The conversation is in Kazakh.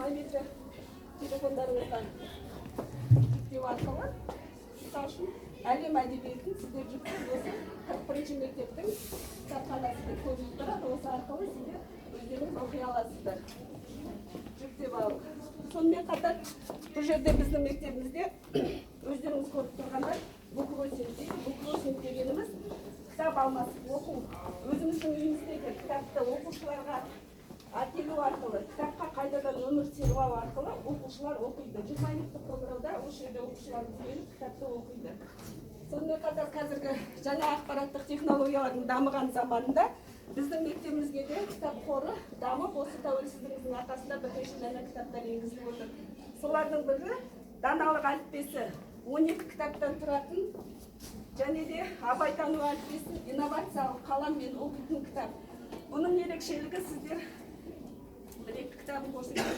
Мобильді телефондарыңызға жүктеу арқылы, мысалы үшін, әлем әдебиетін сіздер жүктеп, осы 41-ші мектептің кітапханасында көрініп тұрады. Осы арқылы сіздер өздеріңіз оқи аласыздар жүктеп алып. Сонымен қатар бұл жерде, біздің мектебімізде, өздеріңіз көріп тұрғандай, буккроссинг дейді. Буккроссинг дегеніміз — кітап алмасып оқу. Өзіміздің үйіміздегі кітапты оқушыларға әкелу арқылы, кітапқа қайтадан өмір сыйлау арқылы оқушылар оқиды. 20 минуттық қоңырауда осы жерде оқушыларымыз келіп, кітапты оқиды. Сонымен қатар қазіргі жаңа ақпараттық технологиялардың дамыған заманында біздің мектебімізге де кітап қоры дамып, осы тәуелсіздігіміздің арқасында бірнеше жаңа кітаптар енгізіліп отыр. Солардың бірі — «Даналық әліппесі», 12 кітаптан тұратын және де «Абайтану әліппесі», инновациялық қаламмен оқитын кітап. Бұның ерекшелігі, сіздер бір екі кітабын көрсетемін.